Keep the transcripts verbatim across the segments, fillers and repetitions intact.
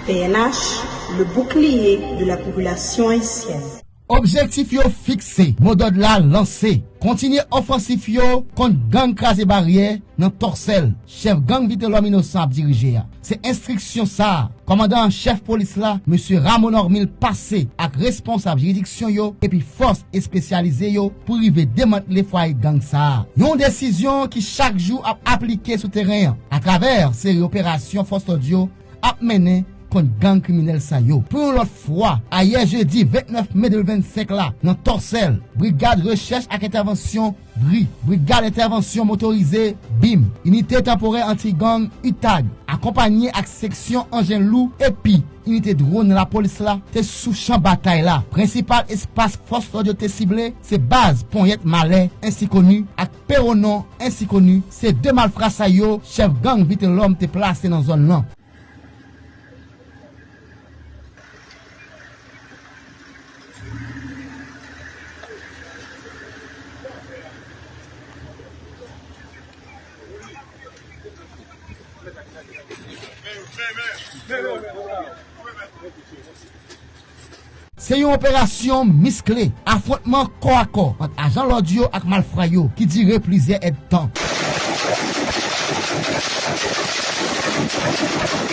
P N H, le bouclier de la population haïtienne. Objektif yo fikse, modòd la lanse. Kontinye ofansif yo kont gang kraze baryè nan Tòsèl, chèf gang Vitelhomme Innocent ap dirije a. Se enstriksyon sa a, kòmandan an chèf polis la, mesye Ramon Normil, pase ak responsab jiridiksyon yo epi fòs espesyalize yo pou rive demantle fwaye gang sa a. Yon desizyon ki chak jou ap aplike sou teren an, atravè seri operasyon fòs lòd yo ap mennen kont gang kriminèl sa yo. Pou yon lòt fwa, ayè jedi vennèf me de mil vennsenk la, nan Tòsèl, Brigad Rechèch ak Entèvansyon, bri, Brigad Entèvansyon Motorize, bim, Inite Tanporè Anti-Gang, UTAG, akonpanye ak seksyon anjen lou epi inite dwòn lapolis la, te sou chan batay la. Prensipal espas fòs lòd yo te sible, se baz Ponyèt Malè, ensi koni, ak Pewonon, ensi koni, se de malfra sa yo, chèf gang Vitelhomme te plase nan zòn nan. Se yon operasyon miskle, afwontman kò a kò ant ajan lòd yo ak malfra yo ki dire plizyè èdtan.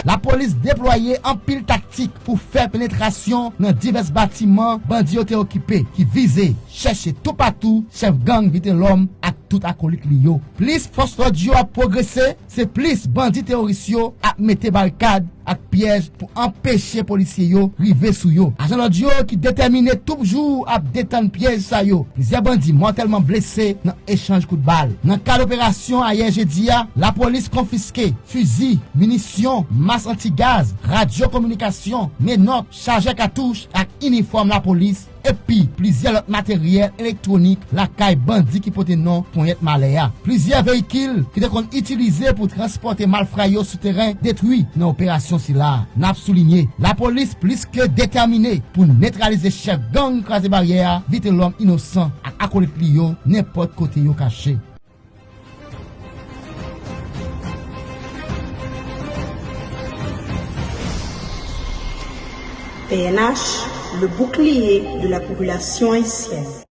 Lapolis deplwaye anpil taktik pou fè penetrasyon nan divès batiman bandi yo te okipe, ki vize chèche toupatou chèf gang Vitelhomme ak tout akolit li yo. Plis fòs lòd yo ap pwogrese, se plis bandi teworis yo ap mete barikad ak pyèj pou anpeche polisye yo rive sou yo. Ajan lòd yo ki detèmine toujou ap detann pyèj sa yo. Plizyè bandi mòtèlman blese nan echanj kout bal. Nan kad operasyon ayè jedi a, lapolis konfiske fizi, minisyon, mas antigaz, radyo kominikasyon, menòt, chajè katouch ak inifòm lapolis, epi plizyè lòt materyèl elektwonik lakay bandi ki pote non Ponyèt Malè a. Plizyè veyikil ki te konn itilize pou transpòte malfra yo sou teren detwi nan operasyon sila a. N ap soulinye, lapolis plis ke detèmine pou netralize chèf gang kraze baryè a, Vitelhomme Innocent ak akolit li yo, nenpòt kote yo kache. P N H, le bouclier de la population haïtienne.